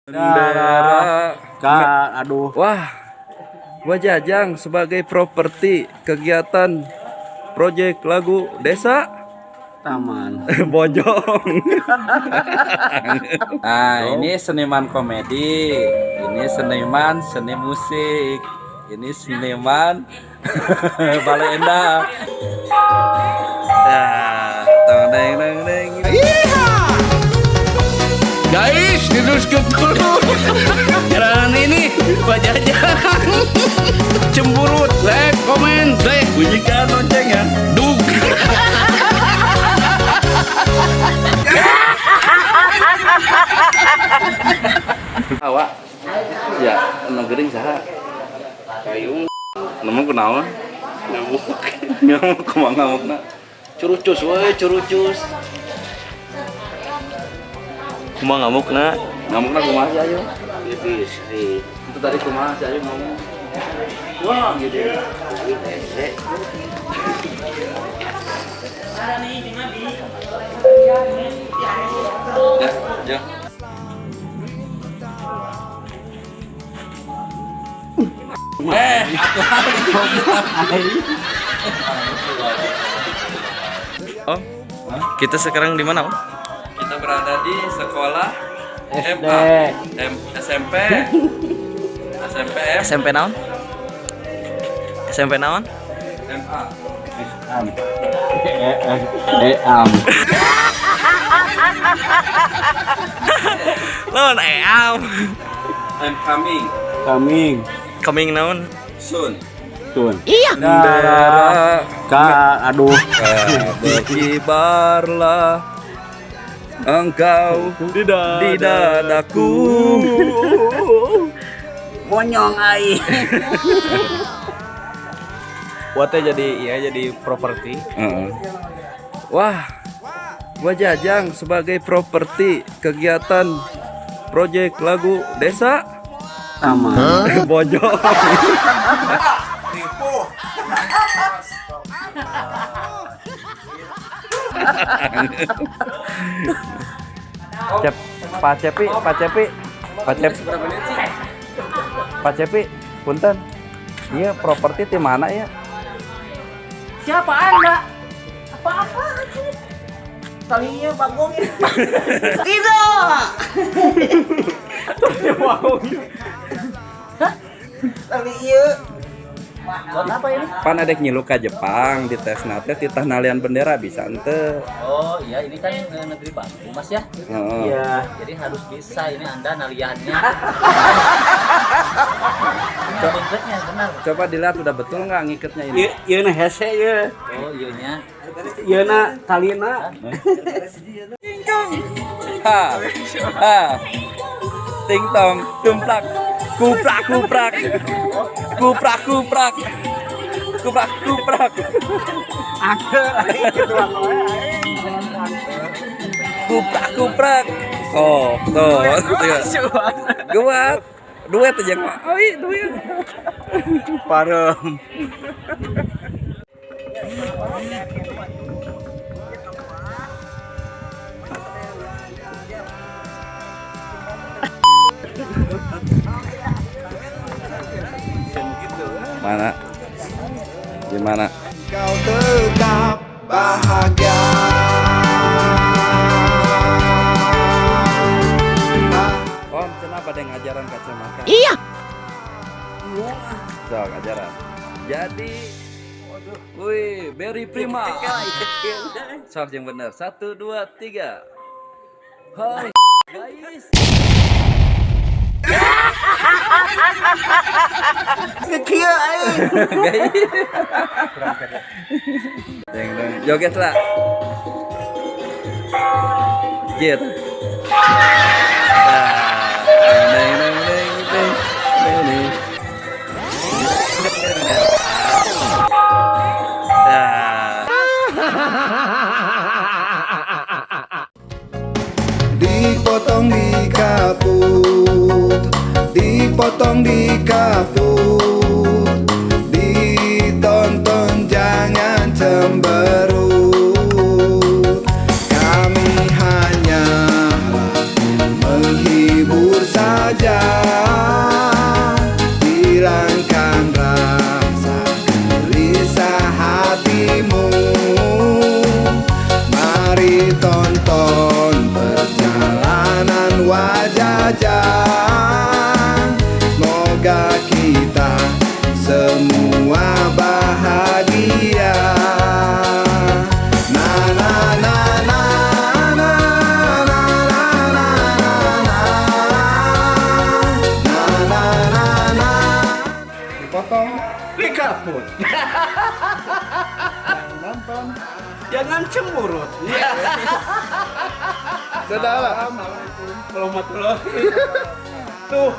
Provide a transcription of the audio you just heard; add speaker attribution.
Speaker 1: Bendera.
Speaker 2: Ka, aduh.
Speaker 1: Wah, gua Jajang sebagai properti kegiatan proyek lagu desa
Speaker 2: Taman.
Speaker 1: Bojong. Nah, ini seniman komedi, ini seniman seni musik, ini seniman balenda. Nah, tong deng deng deng.
Speaker 3: Guys, diteruskan dulu. Jalanan ini Pak Jajang. Cemburut, like, komen, like,
Speaker 1: Bunyikan lonceng ya.
Speaker 3: dug.
Speaker 1: Awak. Ya, nu geuring saha? Kayung. Nemu kunaon? Ngamuk. Ngamuk kumaha ngamukna? Curucus we, curucus.
Speaker 4: Kumaha ngamukna?
Speaker 1: Ngamukna kumaha sih ayo? Itu tadi kumaha sih ayo ngomong. Wah, gitu. Ya, ya.
Speaker 4: Om, kita sekarang di mana, Om?
Speaker 1: Kita berada di sekolah
Speaker 2: SD.
Speaker 1: MA, M, SMP, SMP M,
Speaker 4: SMP naon? SMP naon?
Speaker 1: MA.
Speaker 2: Am. Am.
Speaker 4: Lawan eam.
Speaker 1: I'm coming
Speaker 2: Coming
Speaker 4: Coming naon?
Speaker 1: soon.
Speaker 2: soon.
Speaker 1: Bendera
Speaker 2: Ka, aduh.
Speaker 1: berkibarlah engkau di dadaku.
Speaker 2: Monyong ai.
Speaker 4: Buatnya jadi iya jadi properti.
Speaker 1: Heeh. Wah, gua Jajang sebagai properti kegiatan proyek lagu desa
Speaker 2: Taman.
Speaker 1: Bojong. Cep, Pak Cepi, Pak Cepi, Pak Cepi, Pak Cepi, punten. Iya, properti di mana ya?
Speaker 5: Siapa Anda? Apa-apa sih? Talinya bagong. Tidak. Hah? Tali iya. Buat apa ini?
Speaker 1: Pan adek nyilu ka Jepang di tes nate titah nalian bendera bisa ente.
Speaker 5: Oh iya, ini kan negeri bambu Mas ya.
Speaker 1: Heeh.
Speaker 2: Iya.
Speaker 5: Jadi harus bisa ini Anda naliannya. Bentuknya benar.
Speaker 1: Coba dilihat udah betul nggak ngiketnya ini?
Speaker 2: Ieu ieu na hese ieu.
Speaker 5: Oh iyanya.
Speaker 2: Ieu na talina.
Speaker 1: Ha. Ha. Ting tong, tumplak. Kuprak kuprak. Kuprak kuprak. Kuprak kuprak. Kuprak kuprak. Oh, tuh. Gua duet aja mah. Oh, iya, duet.
Speaker 2: Parem.
Speaker 1: Mana? Gimana?
Speaker 6: Kau tetap bahagia.
Speaker 1: Om, kenapa ada ngajaran kacamata? Iya. Sok ajaran. Jadi, wih, very prima. Sok yang benar. 1, 2, 3. Hai, guys.
Speaker 2: Kieu aing.
Speaker 1: Guys. Deng deng. Joget lah. Gitu. Nah, deng deng deng deng deng deng. Nah.
Speaker 6: Dipotong di kaput, dipotong di kaput, ditonton jangan cemberut. Kami hanya menghibur saja. Jajang. Semoga kita semua bahagia. Na na na na na na na na na na na na na. Dipotong.
Speaker 2: Dikaput.
Speaker 6: Nonton.
Speaker 2: Jangan cemberut.
Speaker 6: Dadah lah.
Speaker 2: Warahmatullahi. Tuh.